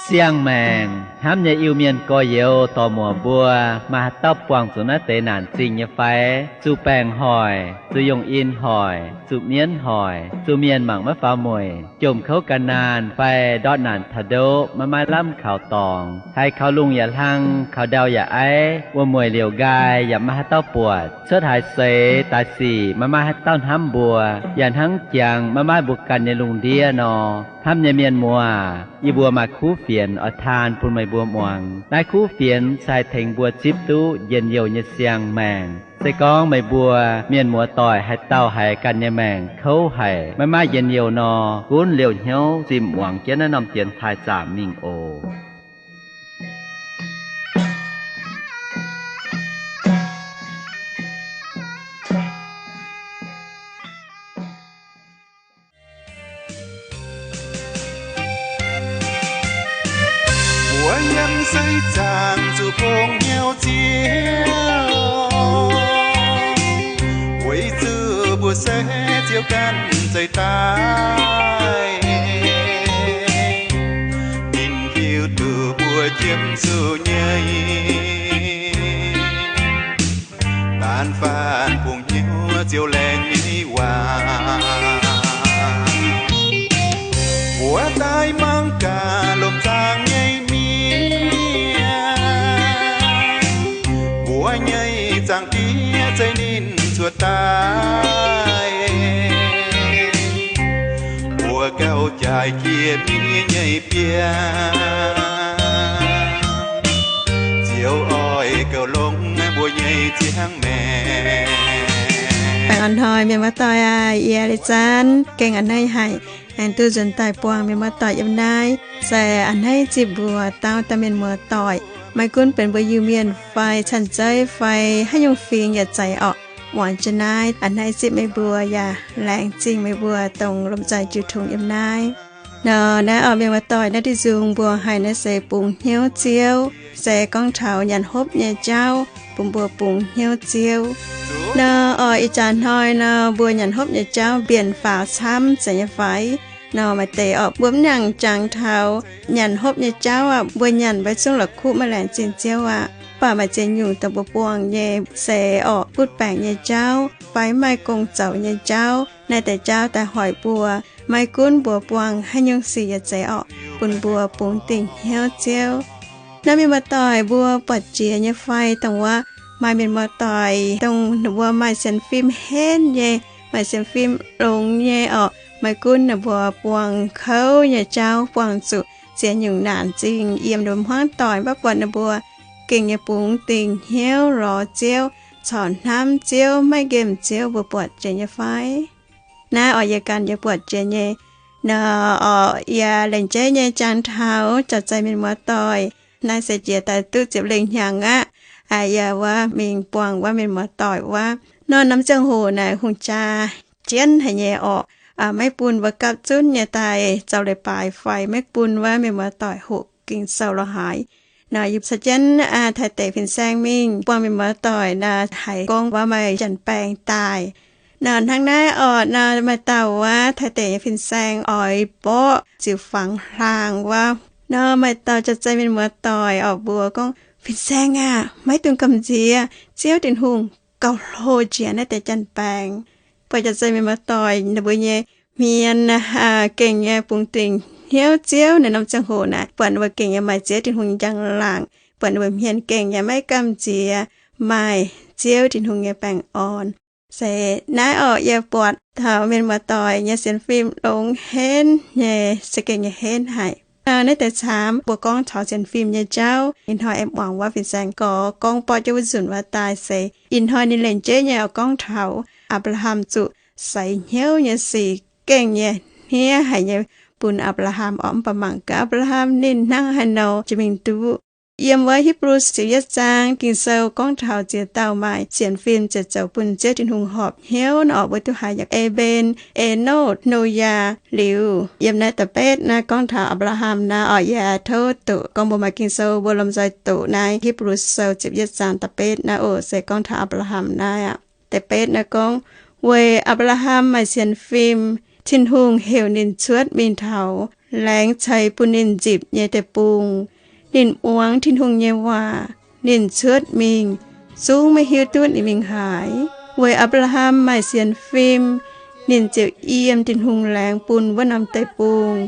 Siang-maengc hnamv nyei Iu-Mienh gorx-youz dorc-muoc mbuo, maaih haaix dauh buangh zuqc naaiv deix naanc zingh nyei fai? Zuqc baengc hoic, zuqc yungh in hoic, zuqc mienv hoic, zuqc mienh mangc maiv faaux mueic, jomc kouv ga'naanh fai ndortv naanc taux ndoqv maiv maaih lamh kaux dorngx, haiz kaux lungh yaac hlang, kaux ndau yaac aiv, wuom-mueic liouc nqaai yaac maiv maaih haaix dauh buatc, cuotv haaix seix daaih sic maiv maaih haaix dauh hnamv mbuo, yaac hnangv jangx maiv maaih mbuo ganh nyei lungh ndiev nor. Hnamv nyei mienh muoz, yie mbuo maaih kuv fienx oix taan bun meih mbuo muangx. Naaiv kuv fienx se haih tengx mbuo zipv duqv njien-youh nyei siang-maengc. Se gorngv meih mbuo mienh muoz-doic haaix dauh haiz ganh nyei maengc kouv haic, maiv maaih njien-youh nor, gunv liouh hnyouv zimh muangx jienv naaiv norm dienx taaih zaamc mingh oc. Mbuo yiem seix zaangc zuqc bungx hnyouv Ziouv, weic zuqc mbuo se Ziouv ganh zeix daaih. Ninh hiuv duqv mbuo jiemv zuqc nyei, laanh faanh bungx hnyouv Ziouv laengz nyei waac. Mbuo daaih mangc gaax lomh nzaangc nyei mienh, mbuo nyei Zaangc Diex zeix ninh zuqc daaih. Mbuo gauh jaaix jiex miev nyei biaa, Ziouv oix gauh longx mbuo nyei ziangh maengc. Baengh orn hnoi mienh muoz-doic aac, yie Leiz Zaanv gengh a'hneiv haic, aengx duqv nzuonx daaih buangh mienh muoz-doic yiem naaiv. Se a'hneiv zipv mbuo dauh dauh mienh muoz-doic, maiv gunv benx mbuo Iu-Mienh fai canh zeiv fai haaix nyungc fingx yaac zeiz orqc. Muangx jienv naaiv a'hneiv zipv meih mbuo yaac laengz zingh meih mbuo dongh lomh nzoih jiu tong yiem naaiv. Nor naaiv orqc, mienh muoz-doic, naaiv diuh nzung mbuo haiz naaiv se bungx hnyouv Ziouv, se gorngv taux nyanc hopv nyei jauv, bun mbuo bungx hnyouv Ziouv. Nor orqc, ih jaax hnoi nor mbuo nyanc hopv nyei jauv mbienc faaux camv zeiz nyei fai? Nor maaih deix orqc, mbuo mv nangc jangx taux nyanc hopv nyei jauv aqv, mbuo nyanc mbuo zungv la'kuqv maiv laengz zingh Ziouv aqv. Mv baac maaih ziex nyungc dongh mbuo buangh nyei se orqc, butv baengc nyei jauv fai maaih gong zoux nyei jauv. Naaiv deix jauv daaih hoic mbuo, maiv gunv mbuo buangh haaix nyungc sic yaac zeiz orqc, bun mbuo bungx dingc hnyouv Ziouv. Naaiv mienh muoz-doic, mbuo buatc jiex nyei fai dongh wuov maaih mienh muoz-doic dongh ninh mbuo maaih sienx fim henv nyei, maaih sienx fim longx nyei orqc, maiv gunv ninh mbuo buangh kouv nyei jauv, buangh zuqc ziex nyungc naanc zingh yiem ninh mbuo hmuangv doic, mv baac buatc ninh mbuo gengh nyei bungx dingc hnyouv lorz Ziouv, corc hnamv Ziouv, maiv nqemh Ziouv, mbuo buatc jiex nyei fai? Naaiv orqc, yie ganh yaac buatc jiex nyei. Nor orqc, yie lengc jeiv nyei jangx taux jaax-zeix mienh muoz-doic. Naaiv se jiex daaih duqv ziepc lengh hnyangx aqv. Yie wuov mingh buangh wuov mienh muoz-doic wuov, nor norm ziangh hoc naaic hungh jaa jienv haic nyei orqc, maiv bun mbuo gapv zunv nyei daaih zoux leiz-baaix fai maiv bun wuov mienh muoz-doic hoqc Ging-Sou lorz haaix. Nor yie caux jienv Taiv deic fin-saeng mingh buangh mienh muoz-doic nor, haiz gorngv wuov maaih janx-baeng daaih. Nor hnangv naaiv orqc, nor maaih dauh wuov Taiv deic nyei fin-saeng oix mborqv ziux fangx hlaang wuov. Nor maaih dauh jaax-zeix mienh muoz-doic orqc mbuox gorngv, Fin-saeng aah, maiv dungx gamh nziex, Ziouv Tin-Hungh gauh hlo jiex naaiv deix janx-baeng. Buatc jaax-zeix mienh muoz-doic ninh mbuo nyei hmien gengh nyei bungx dingc hnyouv Ziouv. Naaiv norm ziangh hoc naaic buatc ninh mbuo gengh nyei maaih Ziouv Tin-Hungh njang-laangc, buatc ninh mbuo hmien gengh nyei maiv gamh nziex, maaih Ziouv Tin-Hungh nyei baengh orn. Se naaiv orqc, yie buatc taux mienh muoz-doic nyei sienx fim longx henv nyei, se gengh nyei henv haic. Naaiv deix caamx mbuo gorngv taux sienx fim nyei jauv, ih hnoi aengx muangx wuov fin-saeng gorx gorngv borqv jienv wuov nzunc wuov daaih se ih hnoi ninh lengc jeiv nyei oix gorngv taux Apc^laa^ham zuqc seix hnyouv nyei sic gengh nyei hniev haic nyei bun Apc^laa^ham orqc. Mv baac mangc gaax Apc^laa^ham ninh hnangv haaix nor jiex mingh duqv. Yiem wuov Hipv^lu ziepc yietv zaang Ging-Sou gorngv taux ziex dauh maaih sienx fim ziouc zoux bun Ziouv Tin-Hungh horpc hnyouv nor orqc, mbuo duqv haiz nyei Aa^mben, Enotv, Noyaa, liuz yiem naaiv da'betv naaiv gorngv taux Apc^laa^ham naaiv orqc. Yie tov doqc gorngv mbuo maaih Ging-Sou mbuo lomh nzoih doqc naaiv Hipv^lu Sou ziepc yietv zaang da'betv naaiv oc, se gorngv taux Apc^laa^ham naaiv aqv. Da'betv naaiv gorngv, weic Apc^laa^ham maaih sienx fim, Tin-Hungh heuc ninh cuotv mingh taux laengz ceix bun ninh nzipc nyei deic-bung. Ninh muangx Tin-Hungh nyei waac, ninh cuotv mingh, zungv maiv hiuv duqv ninh mingh haaix. Weic Apc^laa^ham maaih sienx fim, ninh ziouc yiem Tin-Hungh laengz bun wuov norm deic-bung,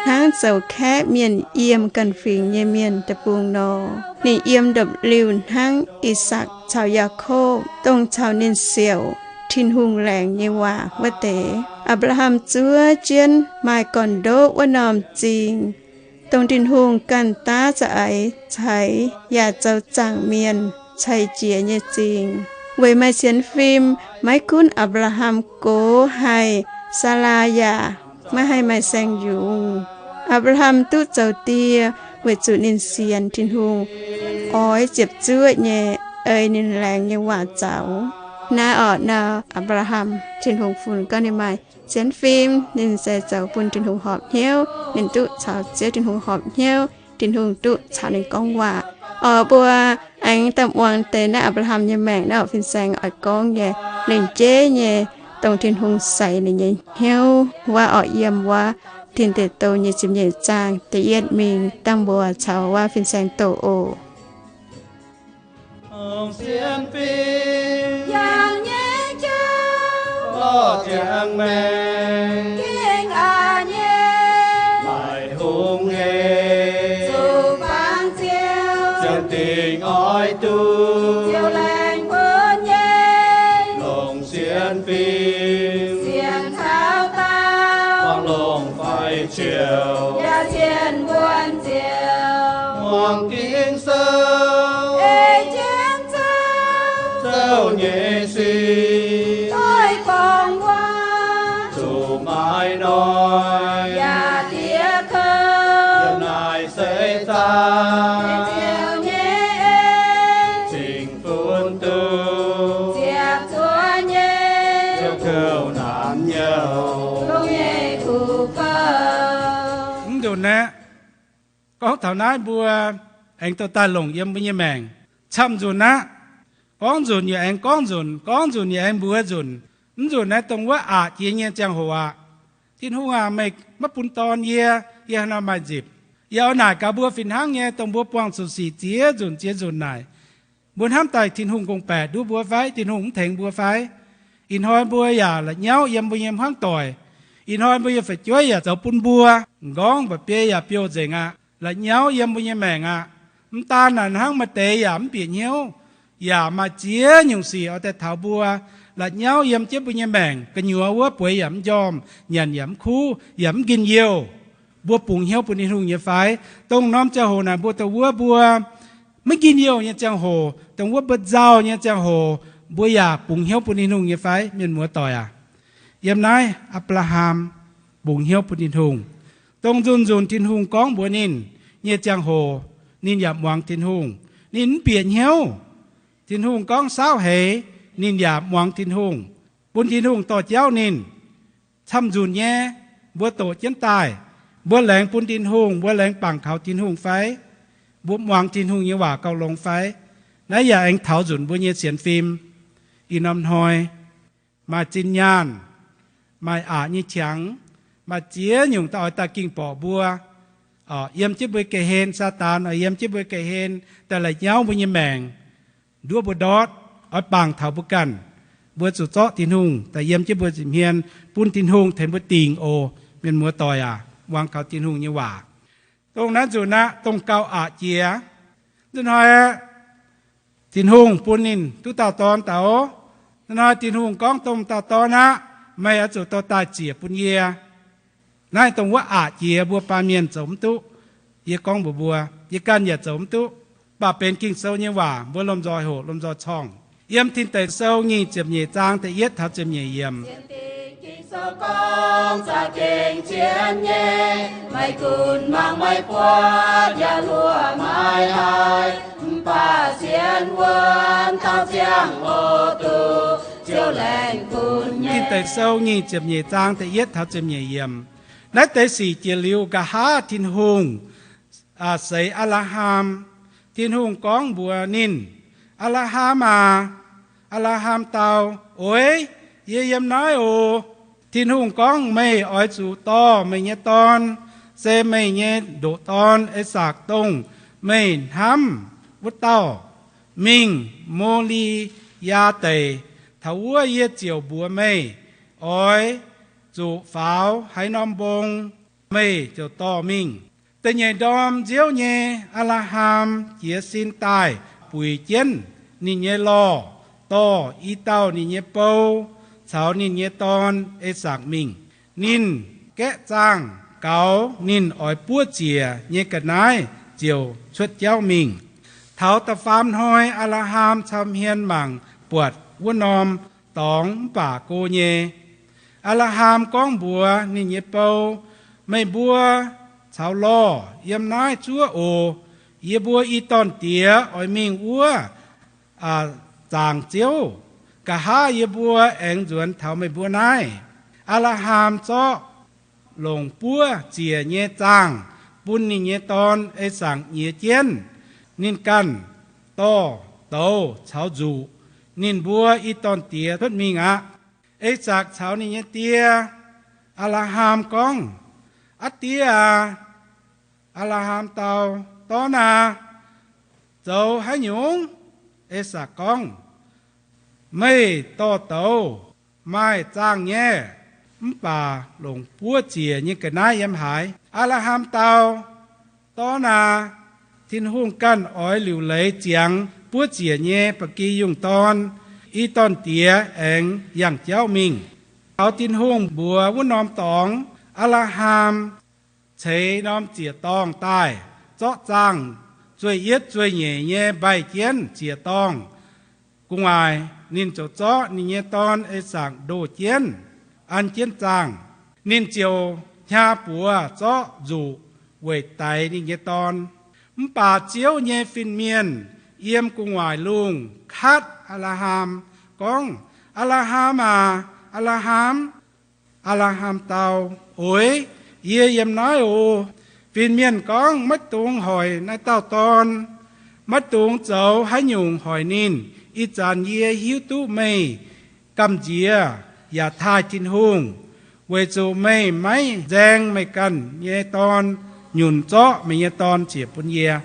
hnangv zoux kaeqv mienh yiem ganh fingx nyei mienh deic-bung nor. Ninh yiem ndopv-liuh hnangv I^sakc caux Yaakopv, dongh caux ninh siouc Tin-Hungh laengz nyei waac wuov deix. Apc^laa^ham zuov jienv maaih gorn-ndoqv wuov norm zingh, dongh Tin-Hungh ganh daav za'eix ceix yaac zoux zaangc mienh ceix jiez nyei zingh. Weic maaih sienx fim, maiv gunv Apc^laa^ham gox haih, Saalaa yaac maiv haih maaih saeng-yungz. Apc^laa^ham duqv zoux die weic zuqc ninh sienx Tin-Hungh, oix ziepc zuoqv nyei ei ninh laengz nyei waac zaux. Naaiv orqc, nor Apc^laa^ham, Tin-Hungh funx gorngv ninh maaih sienx fim, ninh se zoux bun Tin-Hungh horpc hnyouv, ninh duqv caux Ziouv Tin-Hungh horpc hnyouv, Tin-Hungh duqv caux ninh gorngv waac. Orqc, mbuo aengx daaih muangx deix naaiv Apc^laa^ham nyei maengc naaiv orqc, fin-saeng oix gorngv nyei, lengc jeiv nyei, dongh Tin-Hungh seix ninh nyei hnyouv wuov orqc, yiem wuov Tin Deic Douh nyei ziepc nyeic zaang da'yietv mingh, dangh mbuo caux wuov fin-saeng doqc oc. Sienx fim, yangh nyei jauv, orqc, ziangx maengc, gengh aqc nyei, maiv hungh hec, zuqc bangc Ziouv, ziouc dingc oix duqv, Ziouv laengz bun nyei, longc sienx fim, sienx caux daauh, buangh longc faix-ciouc, yaac cien wuonx Ziouv, muangx Ging-Sou, ei jienv zouv, zouv nyei sic, doix gorngv waac, zuqc maiv noi, yaac diex kouv, yiem naaic seix zaang, Ziouv nyei en, cingx bun duqv, ziepc zuoqv nyei, Ziouv kouv naanc nyouh, longx nyei kuv gouv. Mv nzunc aeqv, gorngv taux naaiv mbuo aengx dorh daaih longc yiem mbuo nyei maengc. Camv nzunc aqv. Gorngv nzunc yaac aengx gorngv nzunc, gorngv nzunc yaac aengx mbuox nzunc. Mv nzunc naaiv dongh wuov aqc jiex nyei ziangh hoc aqv. Tin-Hungh aac, meih maiv bun dorn yie, yie haaix nor maaih nzipc? Yie oix naaic gaax mbuo fih hnangv nyei, dongh mbuo buangh zuqc sic ziex nzunc ziex nzunc naaic, mbuo hnamv daaih Tin-Hungh gorngv-baeqc nduov mbuo fai? Tin-Hungh mv tengx mbuo fai? Ih hnoi mbuo yaac la'nyauv yiem mbuo nyei hmuangv doic. Ih hnoi mbuo nyei fu'jueiv yaac zoux bun mbuo m'nqorngv mba'biei yaac biouv nzengc aqv, la'nyauv yiem mbuo nyei maengc aqv. Mv daan naaic hnangv, maaih deix yaac mv bieqc hnyouv, yaac maaih ziex nyungc sic oix daaih taux mbuo, la'nyauv yiem jienv mbuo nyei maengc. Gu'nyuoz wuov bueix yaac mv njormh, nyanc yaac mv kuv, yaac mv njien-youh. Mbuo bungx hnyouv bun Tin-Hungh nyei fai? Dongh norm ziangh hoc naaic mbuo dongh wuov mbuo maiv njien-youh nyei ziangh hoc, dongh wuov mbuo nzauh nyei ziangh hoc, mbuo yaac bungx hnyouv bun Tin-Hungh nyei fai, mienh muoz-doic aac? Yiem naaiv Apc^laa^ham bungx hnyouv bun Tin-Hungh. Dongh nzunc nzunc Tin-Hungh gorngv mbuox ninh nyei ziangh hoc, ninh yaac muangx Tin-Hungh. Ninh mv bieqc hnyouv. Tin-Hungh gorngv saauv heix, ninh yaac muangx Tin-Hungh, bun Tin-Hungh dorh jauv ninh. Camv nzunc nyei, mbuo doqc jienv daaih, mbuo laengz bun Tin-Hungh, mbuo laengz bangc kaux Tin-Hungh fai? Mbuo muangx Tin-Hungh nyei waac gauh longx fai? Naaiv yaac aengx taux nzunc mbuo nyei sienx fim. Ih norm hnoi maaih zinh nyaanh, maaih aqc nyei qangx, maaih ziex nyungc daaih oix daaih ging borqc mbuo. Yiem jienv mbuo ga'hlen, Saadaan oix yiem jienv mbuo ga'hlen daaih la'nyauv mbuo nyei maengc, nduov mbuo ndortv, oix bangc taux mbuo ganh. Mbuo zuqc zorqv Tin-Hungh daaih yiem jienv mbuo nza'hmien, bun Tin-Hungh tengx mbuo dingc oc. Mienh muoz-doic aac, muangx kaux Tin-Hungh nyei waac. Dongh naaiv nzunc aqv, dongh gauh aqc jiex. Hnangv naaiv hnoi aeqv, Tin-Hungh bun ninh duqv dauh dorn daaih oc. Hnangv naaiv hnoi Tin-Hungh gorngv dongh dauh dorn aqv, meih oix zuqc dorh daaih ziec bun yie. Naaiv dongh wuov aqc jiex mbuo baamh mienh zoux mv duqv. Yie gorngv mbuox mbuo, yie ganh yaac zoux mv duqv. Mv baac benx Ging-Sou nyei waac mbuo lomh nzoih hoqc, lomh nzoih corngh. Yiem Tin Deic Sou nyic ziepc nyeic zaang da'yietv taux ziepc nyeic yiemc. Ging-Sou gorngv za'gengh zien nyei, maiv gunv mangc maiv buatc yaac hluoqc maiv haih, mv baac sienx wuonx taux ziangh hoc duqv Ziouv laengz bun nyei. Tin Deic Sou nyic ziepc nyeic zaang da'yietv taux ziepc nyeic yiemc. Naaiv deix sic jiex liuz, nqa'haav Tin-Hungh seix Apc^laa^ham. Tin-Hungh gorngv mbuox ninh, Apc^laa^ham aac. Apc^laa^ham dau, Oix, yie yiem naaiv oc. Tin-Hungh gorngv, Meih oix zuqc dorh meih nyei dorn, se meih nyei ndoqc dorn, Esaakc, dongh meih hnamv wuov dauh, mingh Mo^li^yaa Deic. Taux wuov yie ziouc mbuox meih, oix zuqc faaux haaix norm mbong, meih ziouc dorh mingh. Da'nyeic ndorm nziouv nyei, Apc^laa^ham jiez sin daaih buix jienv ninh nyei lorh, dorh i dauh ninh nyei bou caux ninh nyei dorn, Esaakc, mingh. Ninh gaeqv zaangh gaux ninh oix buov ziec nyei ga'naaiv ziouc cuotv jauv mingh. Taux da'faam hnoi, Apc^laa^ham cau hmien mangc buatc wuov norm dorngx mv baac go nyei. Apc^laa^ham gorngv mbuox ninh nyei bou, Meih mbuo caux lorh yiem naaiv zuov oc. Yie mbuo i dorn-diex oix mingh wuov zaangc Ziouv. Nqa'haav yie mbuo aengx nzuonx taux meih mbuo naaiv. Apc^laa^ham zorqv longc buov ziec nyei zaangh bun ninh nyei dorn, Esaakc, nyiex jienv. Ninh ganh dorh douz caux nzuqc, ninh mbuo i dorn-diex cuotv mingh aqv. Esaakc caux ninh nyei die, Apc^laa^ham, gorngv, Aa die aac! Apc^laa^ham dau, Dorn aac, zoux haaix nyungc? Esaakc gorngv, Meih dorh douz, maaih zaangh nyei, mv baac longc buov ziec nyei ga'naaiv yiem haaix? Apc^laa^ham dau, Dorn aac, Tin-Hungh ganh oix liuc leiz ziangx buov ziec nyei ba'gi yungh dorn. I dorn-diex aengx yangh jauv mingh. Taux Tin-Hungh mbuox wuov norm dorngx, Apc^laa^ham ceix norm ziec-dorngh daaih, zorqv zaangh zueih yietv zueih nyeic nyei mbaih jienv ziec-dorngh gu'nguaaic. Ninh ziouc zorqv ninh nyei dorn, Esaakc, ndoh jienv, an jienv zaangh. Ninh ziouc hnyaax buoz zorqv nzuqc weic daix ninh nyei dorn. Mv baac Ziouv nyei fin-mienh yiem gu'nguaaic lungh katv Apc^laa^ham gorngv, Apc^laa^ham aac! Apc^laa^ham! Apc^laa^ham dau, Oix, yie yiem naaiv oc. Fin-mienh gorngv, Maiv dungx hoic naaiv dauh dorn. Maiv dungx zoux haaix nyungc hoic ninh. Ih zanc yie hiuv duqv meih gamh nziex yaac taaih Tin-Hungh, weic zuqc meih maiv nzaeng meih ganh nyei dorn, nyunc zorqv meih nyei dorn ziec bun yie.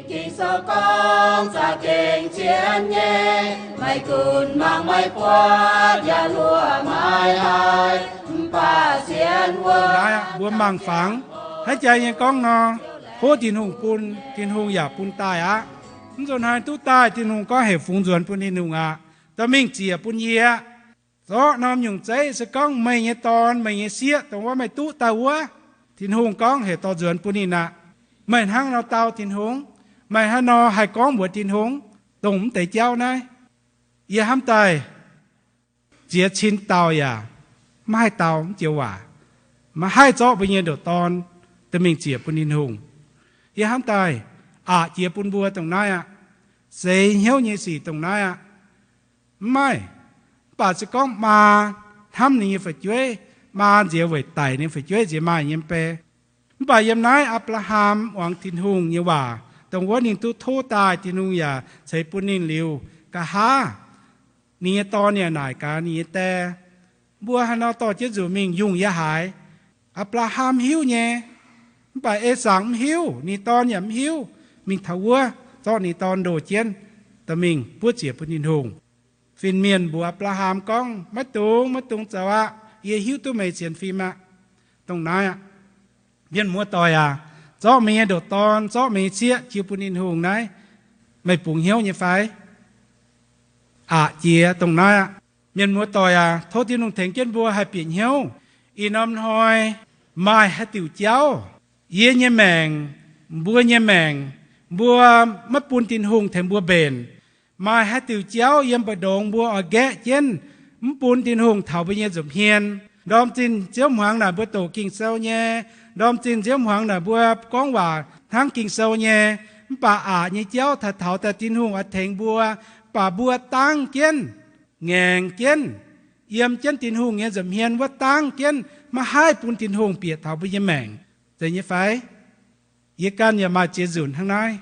Ging-Sou gorngv za'gengh zien nyei, maiv gunv mangc maiv buatc yaac hluoqc maiv haiz, mv baac zien wuov. Mbuo mangc fangx, hnangv jaax nyei gorngv nor, tov Tin-Hungh bun, Tin-Hungh yaac bun daaih aqv. Mv nzunc haaix duqv daaih, Tin-Hungh gorngv heuc fungx nzuonx bun Tin-Hungh aqv. Dorh mingh ziec bun yie. Zorqv norm nyungc zeiv se gorngv meih nyei dorn, meih nyei sieqv, dongh wuov meih duqv daaih wuov, Tin-Hungh gorngv heuc dorh nzuonx bun ninh aqv. Meih hnangv nor dau Tin-Hungh? Meih haaix nor haih gorngv mbuox Tin-Hungh dongh mv deix jauv naaiv? Yie hnamv daaih ziex cin dauh yaac maiv haih dau mv joux waac, maiv haih zorqv mbuo nyei ndoqc dorn dorh mingh ziec bun Tin-Hungh. Yie hnamv daaih aqc jiex bun mbuo dongh naaiv aqv. Seix hnyouv nyei sic dongh naaiv aqv. Mv maaih. Mv baac se gorngv maa hnamv ninh nyei fu'jueiv, maa nziex weic daic ninh fu'jueiv nziex maaih nyei bei. Mv baac yiem naaiv Apc^laa^ham muangx Tin-Hungh nyei waac, dongh wuov ninh duqv tov daaih, Tin-Hungh yaac ceix bun ninh liuz, nqa'haav ninh nyei dorn yaac naaic gaax ninh nyei die, Mbuo haaix nor dorh jienv nzuqc mingh yungh yie haaix? Apc^laa^ham hiuv nyei, mv baac Esaau mv hiuv, ninh dorn yaac mv hiuv. Mingh taux wuov zorqv ninh dorn ndoh jienv dorh mingh buov ziec bun Tin-Hungh. Fin-mienh mbuox Apc^laa^ham gorngv, Maiv dungx, maiv dungx zoux aqv. Yie hiuv duqv meih sienx fim aqv. Dongh naaiv aqv. Mienh muoz-doic aac, zorqv meih nyei ndoqc dorn, zorqv meih nyei sieqv jiu bun Tin-Hungh naaiv, meih bungx hnyouv nyei fai? Aqc jiex dongh naaiv aqv. Mienh muoz-doic aac, tov Tin-Hungh tengx jienv mbuo haih bieqc hnyouv. Ih norm hnoi maaih haaix diuc jauv, yie nyei maengc, mbuo nyei maengc, mbuo maiv bun Tin-Hungh tengx mbuo mbenc. Maaih haaix diuc jauv yiem mbu'ndongx mbuo oix nqaeqv jienv, mv bun Tin-Hungh taux mbuo nyei nza'hmien. Ndorm zinh nziouv hmuangx naaic mbuo doqc Ging-Sou nyei, ndorm zinh nziouv hmuangx naaic mbuo gorngv waac hnangv Ging-Sou nyei, mv baac aqc nyei jauv taux taux daaih Tin-Hungh oix tengx mbuo, mv baac mbuo dangv jienv, ngaengc jienv, yiem jienv Tin-Hungh nyei nza'hmien wuov dangv jienv, maiv haih bun Tin-Hungh bieqc taux mbuo nyei maengc. Zeiz nyei fai? Yie ganh yaac maaih ziex nzunc hnangv naaiv.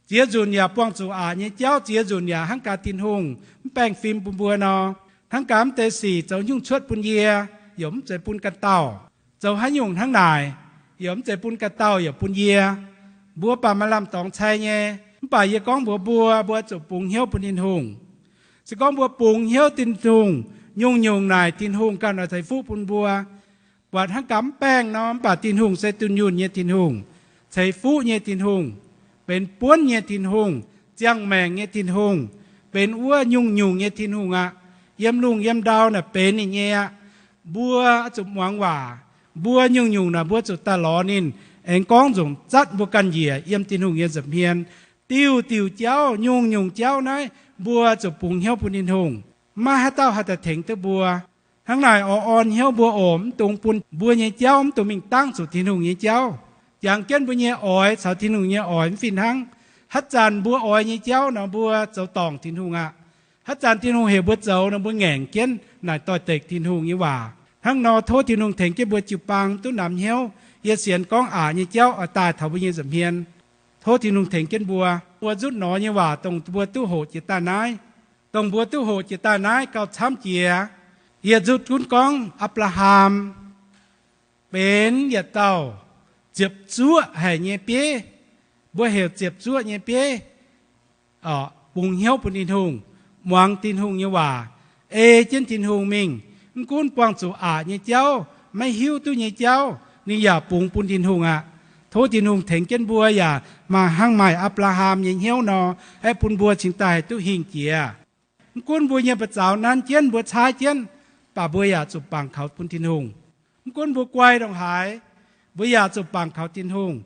Ziex nzunc yaac buangh zuqc aqc nyei jauv, ziex nzunc yaac hnangv gaax Tin-Hungh mv baengh fim bun mbuo nor, hnangv gaax mv deix sic zoux nyungc cuotv bun yie, yaac mv zeiz bun ganh dauh. Zoux haaix nyungc hnangv naaic, yaac mv zeiz bun ga'dauh, yaac bun yie. Mbuo baac maaih lamh dorngx cai nyei. Mv baac yie gorngv mbuox mbuo, mbuo zuqc bungx hnyouv bun Tin-Hungh. Se gorngv mbuo bungx hnyouv Tin-Hungh, nyungc-nyungc naaic Tin-Hungh ganh oix ceix fuqv bun mbuo. Buatc hnangv gaax mv baengh nor, mv baac Tin-Hungh se dunh yunh nyei Tin-Hungh, ceix fuqv nyei Tin-Hungh, benx buonv nyei Tin-Hungh, ziangh maengc nyei Tin-Hungh, benx wuov nyungc-nyungc nyei Tin-Hungh aqv. Yiem lungh yiem ndau naaic benx ninh nyei aqv. Mbuo zuqc muangx waac. Mbuo nyungc-nyungc naaic mbuo zuqc daaih lorz ninh, aengx gorngv nzunc zatv mbuo ganh njiec yiem Tin-Hungh nyei nza'hmien. Diuh diuh jauv, nyungc-nyungc jauv naaiv, mbuo zuqc bungx hnyouv bun Tin-Hungh. Maiv maaih haaix dauh haih daaih tengx duqv mbuo. Hnangv naaic oix orn hnyouv mbuo oc, mv dungx bun mbuo nyei jauv mv dungx mingh dangv zuqc Tin-Hungh nyei jauv. Jangx jienv mbuo nyei oix caux Tin-Hungh nyei oix mv fih hnangv. Haaix zanc mbuo oix nyei jauv nor, mbuo zoux dorngc Tin-Hungh aqv. Haaix zanc Tin-Hungh heuc mbuo zoux nor, mbuo ngaengc jienv naaic doix-dekc Tin-Hungh nyei waac. Hnangv nor tov Tin-Hungh tengx jienv mbuo jiu-baang duqv namx hnyouv. Yie sienx gorngv aqc nyei jauv oix daaih taux mbuo nyei nza'hmien. Tov Tin-Hungh tengx jienv mbuo. Mbuo nzutv nor nyei waac dongh mbuo duqv hoqc jiex daaih naaiv, dongh mbuo duqv hoqc jiex daaih naaiv gauh camv jiex. Yie nzutv gunv gorngv Apc^laa^ham benx yietc dauh ziepc zuoqv haic nyei bieiv. Mbuo heuc ziepc zuoqv nyei bieiv. Bungx hnyouv bun Tin-Hungh, muangx Tin-Hungh nyei waac, ei jienv Tin-Hungh mingh. Mv gunv buangh zuqc aqc nyei jauv, maiv hiuv duqv nyei jauv, ninh yaac bungx bun Tin-Hungh aqv. Tov Tin-Hungh tengx jienv mbuo yaac maaih hnangv maaih Apc^laa^ham nyei hnyouv nor, aeqv, bun mbuo cingx daaih haih duqv hingh jiex. Mv gunv mbuo nyei ba'zaux nanv jienv, mbuo caaiv jienv, baac mbuo yaac zuqc bangc kaux bun Tin-Hungh. Mv gunv mbuo guai ndongc haaix, mbuo yaac zuqc bangc kaux Tin-Hungh.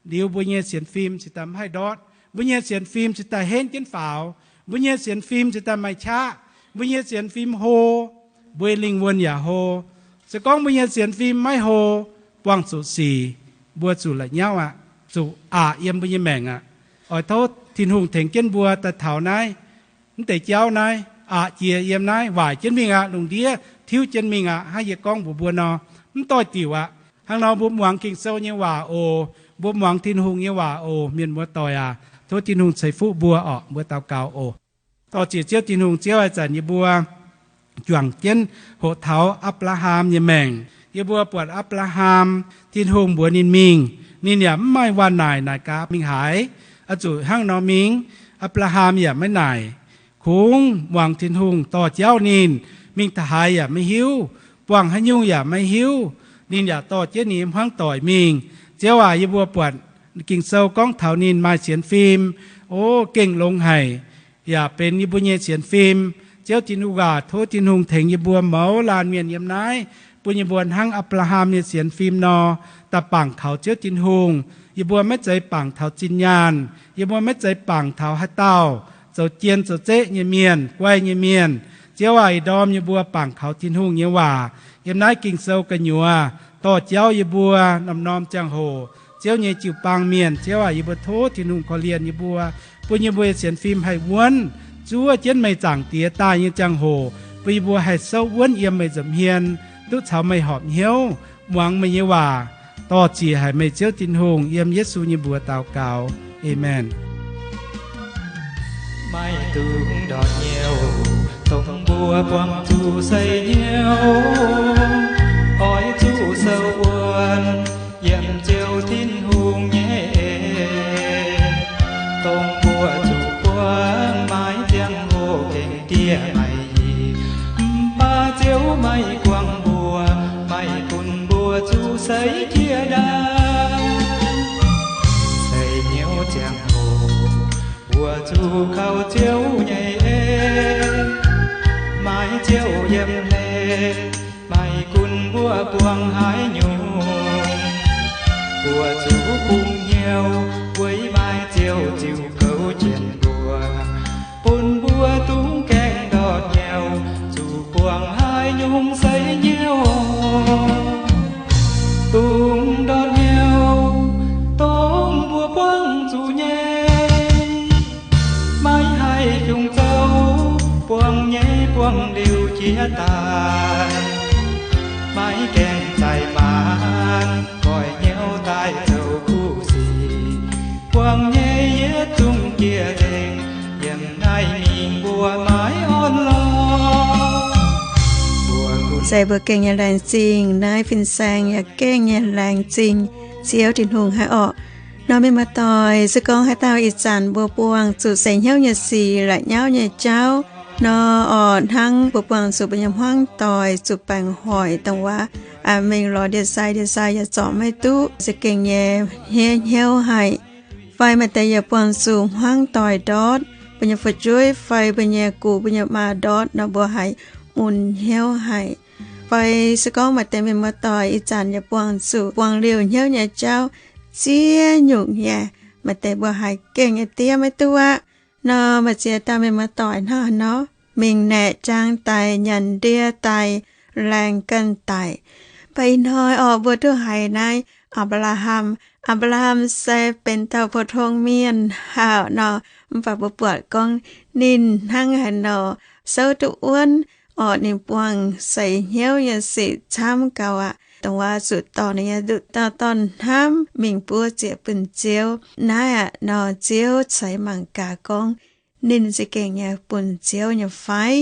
Liuz mbuo nyei sienx fim cingx daaih maiv haih ndortv, mbuo nyei sienx fim cingx daaih henv jienv faaux, mbuo nyei sienx fim cingx daaih maaih qaqv, mbuo nyei sienx fim hlo, mbuo lingh wuonh yaac hlo. Se gorngv mbuo nyei sienx fim maiv hlo, buangh zuqc sic, mbuo zuqc la'nyauv aqv, zuqc aqc yiem mbuo nyei maengc aqv. Oix tov Tin-Hungh tengx jienv mbuo daaih taux naaiv, mv deix jauv naaiv, aqc jiex yiem naaiv, waaic jienv mingh aqv, lungh ndiev tiuv jienv mingh aqv, hnangv yie gorngv mbuox mbuo nor, mv doix-diuc aqv. Hnangv nor mbuo muangx Ging-Sou nyei waac oc, mbuo muangx Tin-Hungh nyei waac oc, mienh muoz-doic aac. Tov Tin-Hungh ceix fuqv mbuo orqc. Mbuo daux gaux oc. Dorh ziec Ziouv Tin-Hungh, Ziouv aac, ih zanc yie mbuo juangc jienv hoqc taux Apc^laa^ham nyei maengc. Yie mbuo buatc Apc^laa^ham, Tin-Hungh mbuox ninh mingh, ninh yaac mv maaih waac-naaic naaic gaax mingh haaix, oix zuqc hnangv nor mingh. Apc^laa^ham yaac maiv naaic. Kungx muangx Tin-Hungh dorh jauv ninh mingh taux haaix yaac maiv hiuv, buangh haaix nyungc yaac maiv hiuv. Ninh yaac dorh jienv ninh nyei hmuangv doic mingh. Ziouv aac, yie mbuo buatc Ging-Sou gorngv taux ninh maaih sienx fim. O, gengh longx haic, yaac benx yie mbuo nyei sienx fim. Ziouv Tin-Hungh aac, tov Tin-Hungh tengx yie mbuo mouz laanh mienh yiem naaiv, bun yie mbuo hnangv Apc^laa^ham nyei sienx fim nor, daaih bangc kaux Ziouv Tin-Hungh. Yie mbuo maiv zeiz bangc taux zinh nyaanh, yie mbuo maiv zeiz bangc taux haaix dauh zoux jien zoux zeqv nyei mienh, guai nyei mienh. Ziouv aac, ih ndorm yie mbuo bangc kaux Tin-Hungh nyei waac yiem naaiv Ging-Sou gu'nyuoz, dorh jauv yie mbuo norm-norm ziangh hoc. Ziouv nyei jiu-baang mienh, Ziouv aac, yie mbuo tov Tin-Hungh korv-lienh yie mbuo, bun yie mbuo nyei sienx fim haih wuonv, zuov jienv meih Zaangc Diex daaih nyei ziangh hoc, bun yie mbuo haih souv wuonv yiem meih nza'hmien, duqv caux meih horpc hnyouv, muangx meih nyei waac, dorh ziec haic meih Ziouv Tin-Hungh. Yiem Yesu nyei mbuox daux gaux. Aamen. Maiv dungx ndortv nyouh, dongh mbuo buangh zuqc sei hnyouv, oix zuqc sou wuonv yiem Ziouv Tin-Hungh nyei en. Dongh mbuo zuqc buangh maiv ziangh hoc gengh dieh maiv hieh, mv baac Ziouv maiv guangc mbuo, maiv bun mbuo zuqc seix jiex ndaangc. Sei hnyouv ziangh hoc, mbuo zuqc kaux Ziouv nyei en, maiv Ziouv yiem hlen, maiv gunv mbuo buangh haaix nyungc, mbuo zuqc bungx hnyouv, weic maaih Ziouv ziux goux jienv mbuo, bun mbuo dungx gaengh ndortv nyouh, zuqc buangh haaix nyungc sei hnyouv. Dungx ndortv nyouh, dongh mbuo buangh zuqc nyei, maiv haih jungx zoux, buangh nyei buangh liuz jiex daaih, maiv gaengh zaih maanc, goiv hnyouv daaih zoux kuv sic, buangh nyei yietc zungv jiex nzengc, yiem naaiv mingh mbuo maiv orn lorqc. Mbuo gunv se mbuo gengh nyei laengz zingh, naaiv fin-saeng yaac gengh nyei laengz zingh. Ziouv Tin-Hungh haiv orqc. Nor mienh muoz-doic, se gorngv haaix dauh ih zanc mbuo buangh zuqc seix hnyouv nyei sic, la'nyauv nyei jauv nor, orqc, hnangv mbuo buangh zuqc mbuo nyei hmuangv doic zuqc baengc hoic, dongh waac mingh lorz ndie-sai, ndie-sai yaac zorc maiv duqv, za'gengh nyei hniev hnyouv haic. Fai maaih deix yaac buangh zuqc hmuangv doic ndortv, mbuo nyei fu'jueiv fai mbuo nyei gux, mbuo nyei maa ndortv nor, mbuo haiz mun hnyouv haic. Fai se gorngv maaih deix mienh muoz-doic ih zanc yaac buangh zuqc buangh liouh hnyouv nyei jauv ziex nyungc nyei, maaih deix mbuo haiz gengh nyei diev maiv duqv aqv. Nor maaih ziex dauh mienh muoz-doic hnangv haaix nor, mingh naeqc jaang daic, nyanc ndie daic, laengz ganh daic. Mv baac ih hnoi orqc, mbuo duqv haiz naaiv Apc^laa^ham. Apc^laa^ham se benx dauh pou-tong mienh hauh nor, mv baac mbuo buatc gorngv ninh hnangv haaix nor souv duqv wuonv, orqc, ninh buangh seix hnyouv nyei sic camv gaux aqv. Dongh waac zuqc dorh ninh nyei nduqc dauh dorn hnamv mingh buov zieqc bun Ziouv. Naaiv aqv nor, Ziouv ceix mangc gaax gorngv ninh za'gengh nyei bun Ziouv nyei fai.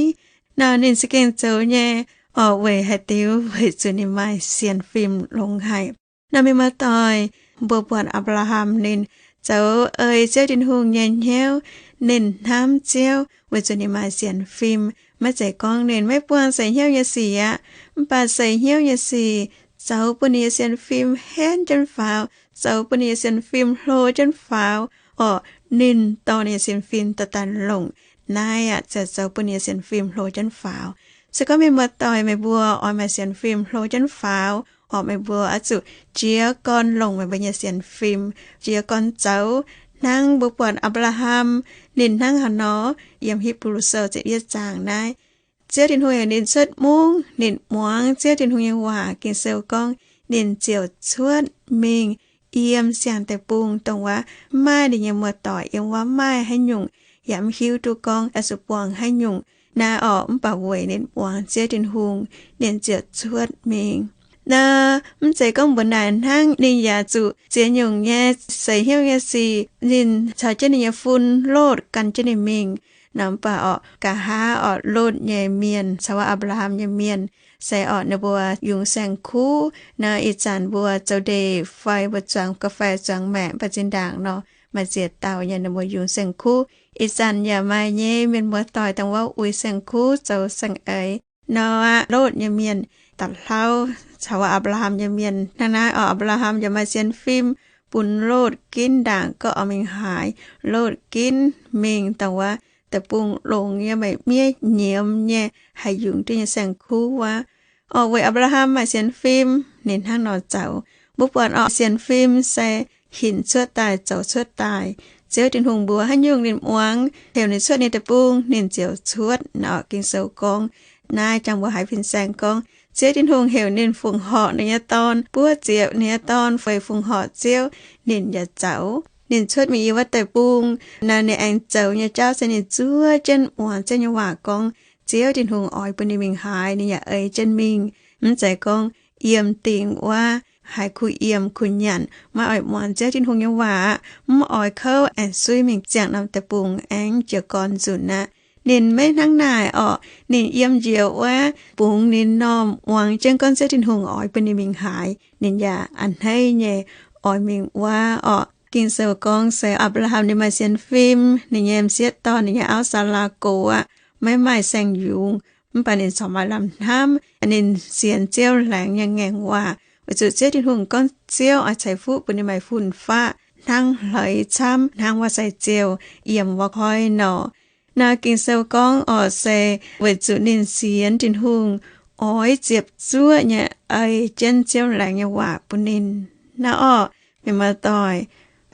Nor ninh za'gengh zoux nyei, orqc, weic haaix diuc? Weic zuqc ninh maaih sienx fim longx haic. Nor mienh muoz-doic, mbuo buatc Apc^laa^ham ninh zoux ei Ziouv Tin-Hungh nyei hnyouv, ninh hnamv Ziouv weic zuqc ninh maaih sienx fim. Maiv zeiz gorngv ninh maiv buangh seix hnyouv nyei sic aqv, mv baac seix hnyouv nyei sic zoux bun ninh nyei sienx fim henv jienv faaux, zoux bun ninh nyei sienx fim hlo jienv faaux, orqc, ninh dorh ninh nyei sienx fim daaih daaih longc. Naaiv aqv ziouc zoux bun ninh nyei sienx fim hlo jienv faaux. Se gorngv meih muoz-doic meih mbuo oix maaih sienx fim hlo jienv faaux, orqc, meih mbuo oix zuqc jiez gorn longc meih mbuo nyei sienx fim, jiez gorn zoux hnangv mbuo buatc Apc^laa^ham ninh hnangv haaix nor. Yiem Hipv^lu Sou ziepc yietv zaang naaiv, Ziouv Tin-Hungh heuc ninh cuotv mungv, ninh muangx Ziouv Tin-Hungh nyei waac. Ging-Sou gorngv ninh ziouc cuotv mingh yiem siang-deic-bung, dongh waac maaih ninh nyei muoz-doic yiem wuov, maaih haaix nyungc yaac mv hiuv duqv gorngv oix zuqc buangh haaix nyungc naaiv orqc. Mv baac weic ninh muangx Ziouv Tin-Hungh, ninh ziouc cuotv mingh. Naaiv mv zeiz gorngv mbuox naaic hnangv, ninh yaac zuqc ziex nyungc nyei seix hnyouv nyei sic. Ninh caux jienv ninh nyei fun Lotv gan jienv ninh mingh. Nor mv baac orqc, nqa'haav orqc, Lotv nyei mienh caux wuov Apc^laa^ham nyei mienh se orqc, ninh mbuo yungz saeng-kuv. Naaiv ih zanc mbuo zoux ndeic fai mbuo zuangx ga'fai zuangx maeqc, mv baac zinh ndaangc nor maaih ziex dauh nyei ninh mbuo yungz saeng-kuv. Ih zanc yaac maaih nyei mienh muoz-doic dongh wuov uix saeng-kuv zoux saeng-eix. Nor aqv, Lotv nyei mienh da'hlauv caux wuov Apc^laa^ham nyei mienh hnangv naaiv orqc. Apc^laa^ham yaac maaih sienx fim, bun Lotv ginv ndaangc gorngv oix mingh haaix, Lotv ginv mingh dongh wuov deic-bung longx nyei, meih miev nyiemz nyei, haih yungz duqv nyei saeng-kuv wuov. Orqc, weic Apc^laa^ham maaih sienx fim, ninh hnangv nor zoux. Mbuo buatc orqc, sienx fim se hinc cuotv daaih, zoux cuotv daaih. Ziouv Tin-Hungh mbuox haaix nyungc ninh muangx, heuc ninh cuotv ninh deic-bung, ninh ziouc cuotv. Nor Ging-Sou gorngv naaiv jangx mbuo haiz fin-saeng gorngv Ziouv Tin-Hungh heuc ninh fongc horc ninh nyei dorn, buov ziepc ninh nyei dorn feix fongc horc Ziouv, ninh yaac zoux. Ninh cuotv mingh yiem wuov deic-bung, naaiv ninh aengx zoux nyei jauv se ninh zuov jienv muangx Ziouv nyei waac gorngv Ziouv Tin-Hungh oix bun ninh mingh haaix, ninh yaac ei jienv mingh. Mv zeiz gorngv yiem dingc wuov haiz kuh yiem kuh nyanc, maiv oix muangx Ziouv Tin-Hungh nyei waac aqv, mv oix kouv, aengx suiv mingh ziangh norm deic-bung, aengx jiez gorn nzunc aqv. Ninh maiv hnangv naaic orqc. Ninh yiem njoux wuov bungx ninh normh muangx jienv gorngv Ziouv Tin-Hungh oix bun ninh mingh haaix, ninh yaac a'hneiv nyei oix mingh wuov orqc. Ging-Sou gorngv se Apc^laa^ham ninh maaih sienx fim, ninh nyei m'sieqv dorn, ninh nyei auv Saalaa gox aqv, maiv maaih saeng-yungz. Mv baac ninh corc maaih lamh hnamv, ninh sienx Ziouv laengz nyei ngaengc waac, weic zuqc Ziouv Tin-Hungh gorngv Ziouv oix ceix fuqv bun ninh maaih fun-faqv hnangv hleix camv, hnangv wuov sai-ziou yiem wuov koiv nor. Naaiv Ging-Sou gorngv orqc se weic zuqc ninh sienx Tin-Hungh, oix ziepc zuoqv nyei ei jienv Ziouv laengz nyei waac bun ninh. Naaiv orqc, mienh muoz-doic,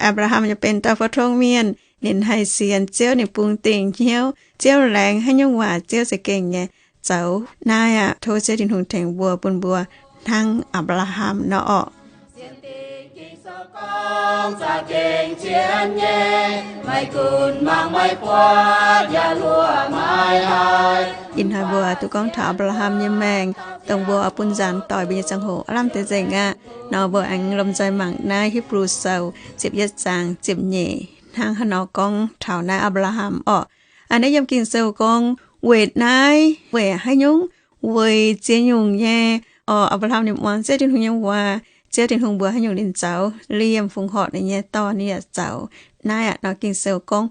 Apc^laa^ham yaac benx dauh pou-tong mienh, ninh haih sienx Ziouv, ninh bungx dingc hnyouv Ziouv laengz haaix nyungc waac Ziouv za'gengh nyei zoux. Naaiv aqv, tov Ziouv Tin-Hungh tengx mbuo bun mbuo hnangv Apc^laa^ham nor orqc. Ih hnoi mbuo duqv gorngv taux Apc^laa^ham nyei maengc, dongh mbuo oix bun nzaanx doic mbuo nyei ziangh hoc aav lamh deix nzengc aqv. Nor mbuo aengx lomh nzoih mangc naaiv Hipv^lu Sou ziepc yietv zaang ziepc nyeic, hnangv haaix nor gorngv taux naaiv Apc^laa^ham orqc. Aa, naaiv yiem Ging-Sou gorngv weic naaiv, weic haaix nyungc? Weic ziex nyungc nyei orqc. Apc^laa^ham ninh muangx Ziouv Tin-Hungh nyei waac, Ziouv Tin-Hungh mbuox haaix nyungc ninh zoux, liemh fungx horc ninh nyei dorn ninh yaac zoux. Naaiv aqv nor Ging-Sou gorngv,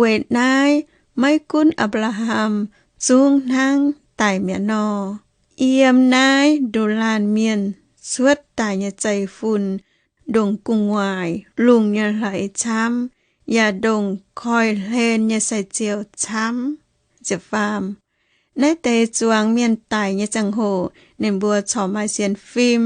weic naaiv maiv gunv Apc^laa^ham zungv hnangv daic mi'aqv nor, yiem naaiv nduqc laanh mienh cuotv daic nyei zeiv-fun, ndongc gu'nguaaic lungh nyei hleix camv, yaac ndongc koiv-hlen nyei sai-ziou camv. Naaiv deix zuangx mienh daic nyei ziangh hoc ninh mbuo corc maaih sienx fim.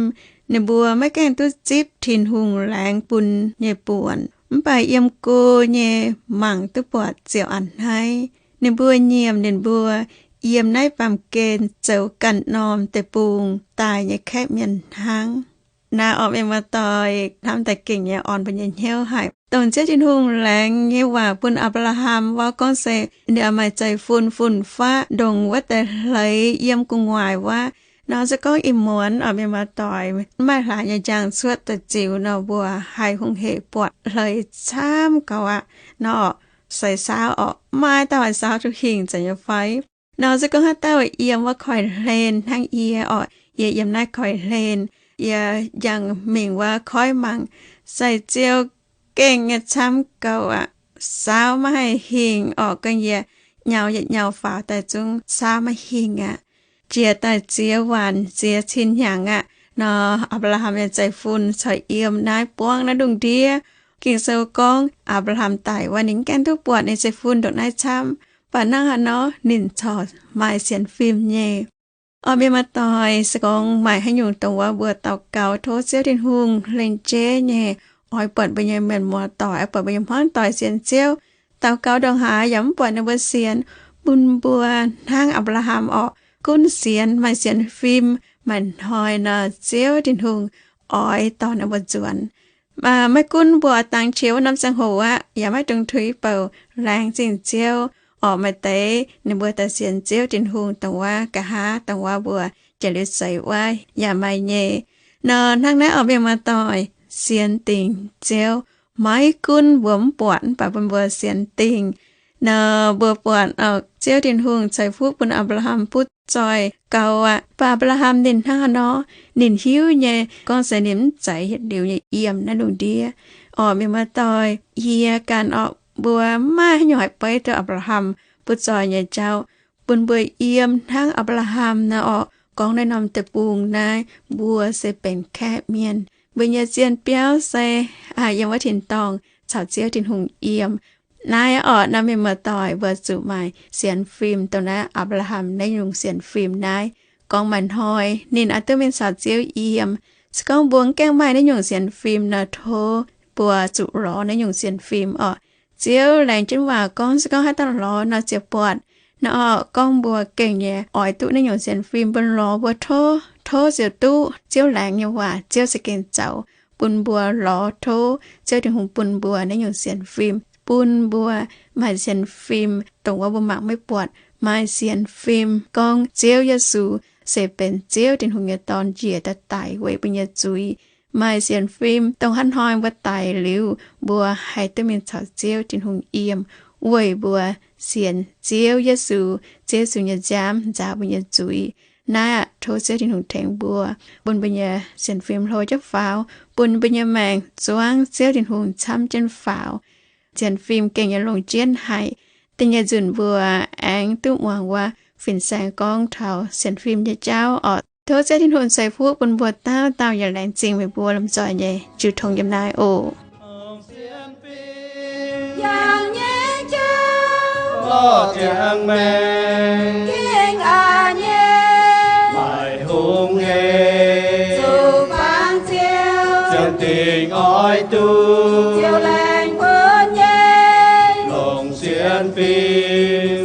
Ninh mbuo maiv gaengh duqv zipv Tin-Hungh laengz bun nyei buonc, mv baac yiem go nyei mangc duqv buatc ziouc a'hneiv. Ninh mbuo nyiemc ninh mbuo yiem naaiv baamh gen zoux ganh norm deic-bung daaih nyei kaeqv mienh hnangv. Naaiv orqc, mienh muoz-doic, hnamv daaih gengh nyei orn mbuo nyei hnyouv haic. Dongh Ziouv Tin-Hungh laengz nyei waac bun Apc^laa^ham wuov, gorngv se ninh maaih zeiv-fun fun-faqv ndongc wuov deix hleix yiem gu'nguaaic wuov. Nor se gorngv ih muonz orqc, mienh muoz-doic, maaih hlaax nyei njang cuotv daaih ziux nor, mbuo haih hungh heic buatc hleix camv gauh aqv. Nor orqc, sai saauv orqc, maaih dauh haih saauv duqv hingh zanc nyei fai? Nor se gorngv haaix dauh yiem wuov koiv-hlen hnangv yie orqc, yie yiem naaiv koiv-hlen, yie njang mingh wuov koiv mangc, sai-ziou gengh nyei camv gauh aqv, saauv maiv haih hingh orqc. Ga'naaiv yie nyau yietc nyau faaux daaih zungv saauv maiv hingh aqv. Jiex daaih ziex waanc ziex cin hnyangx aqv nor, Apc^laa^ham nyei zeiv-fun corc yiem naaiv buangv naaiv lungh ndiev. Ging-Sou gorngv Apc^laa^ham daic wuov, ninh mv gaengh duqv buatc ninh zeiv-fun ndongc naaiv camv. Baac hnangv haaix nor ninh corc maaih sienx fim nyei. Orqc, mienh muoz-doic, se gorngv maaih haaix nyungc dongh wuov mbuo daux gaux tov Ziouv Tin-Hungh lengc jeiv nyei oix buatc mbuo nyei mienh muoz-doic, oix buatc mbuo nyei hmuangv doic sienx Ziouv, daux gaux ndongc haaix yaac mv buatc ninh mbuo sienx, bun mbuo hnangv Apc^laa^ham orqc, gunv sienx, maaih sienx fim, maaih hnoi nor Ziouv Tin-Hungh oix dorh ninh mbuo nzuonx. Maiv gunv mbuo oix dangx qiex wuov norm ziangh hoc aqv, yaac maiv dungx tuix bouc, laengz zingh Ziouv. Orqc, maaih deix ninh mbuo daaih sienx Ziouv Tin-Hungh dongh wuov nqa'haav, dongh wuov mbuo jiex liuz seix wuov yaac maaih nyei. Nor hnangv naaiv orqc, mienh muoz-doic, sienx dingc Ziouv, maiv gunv mbuo mv buatc mv baac bun mbuo sienx dingc. Nor mbuo buatc orqc, Ziouv Tin-Hungh ceix fuqv bun Apc^laa^ham butv zoih gauh aqv. Baac Apc^laa^ham ninh hnangv haaix nor? Ninh hiuv nyei, gorngv se ninh mv zeiz yietc liuz nyei yiem naaiv lungh ndiev. Orqc, mienh muoz-doic, yie ganh orqc, mbuo maiv maaih haaix nyungc haih beiv duqv Apc^laa^ham butv zoih nyei jauv, bun mbuo yiem hnangv Apc^laa^ham nor orqc, gorngv naaiv norm deic-bung naaiv mbuo se benx kaeqv mienh. Mbuo nyei zien biauv se yiem wuov tin-dorngh caux Ziouv Tin-Hungh yiem. Naaiv orqc, naaiv mienh muoz-doic, mbuo zuqc maaih sienx fim dongh naaiv Apc^laa^ham naaiv nyungc sienx fim naaiv. Gorngv maaih hnoi ninh oix duqv mingh caux Ziouv yiem. Se gorngv mbuo mv gaengh maaih naaiv nyungc sienx fim nor, tov mbuo zuqc lorz naaiv nyungc sienx fim orqc. Ziouv laengz jienv waac gorngv, se gorngv haaix dauh lorz nor ziouc buatc. Nor orqc, gorngv mbuo gengh nyei oix duqv naaiv nyungc sienx fim, mbuo lorz mbuo tov, tov ziouc duqv. Ziouv laengz nyei waac, Ziouv se gengh zoux bun mbuo lorz tov Ziouv Tin-Hungh bun mbuo naaiv nyungc sienx fim, bun mbuo maaih sienx fim dongh wuov mbuo mangc maiv buatc, maaih sienx fim gorngv Ziouv Yesu se benx Ziouv Tin-Hungh nyei Dorn njiec daaih daic weic mbuo nyei zuiz. Maaih sienx fim dongh haaix hnoi mbuo daic liuz, mbuo haih duqv mingh caux Ziouv Tin-Hungh yiem, weic mbuo sienx Ziouv Yesu, Ziouv Yesu nyei nziaamv nzaaux mbuo nyei zuiz. Naaiv aqv, tov Ziouv Tin-Hungh tengx mbuo, bun mbuo nyei sienx fim hlo jienv faaux, bun mbuo nyei maengc zuangv Ziouv Tin-Hungh camv jienv faaux. Sienx fim gengh nyei longc jienv haic. Da'nyeic nzunc mbuo aengx duqv muangx wuov fin-saeng gorngv taux sienx fim nyei jauv orqc. Tov Ziouv Tin-Hungh ceix fuqv bun mbuo dauh dauh yaac laengz zingh meih mbuo lomh nzoih nyei jiu tong yiem naaiv oc. Yangh nyei jauv, ziangx maengx gengh a'nyei, maaih hungh hec zuqc bangc Ziouv, ziouc dingc oix duqv Ziouv laengz bun nyei, longc sienx fim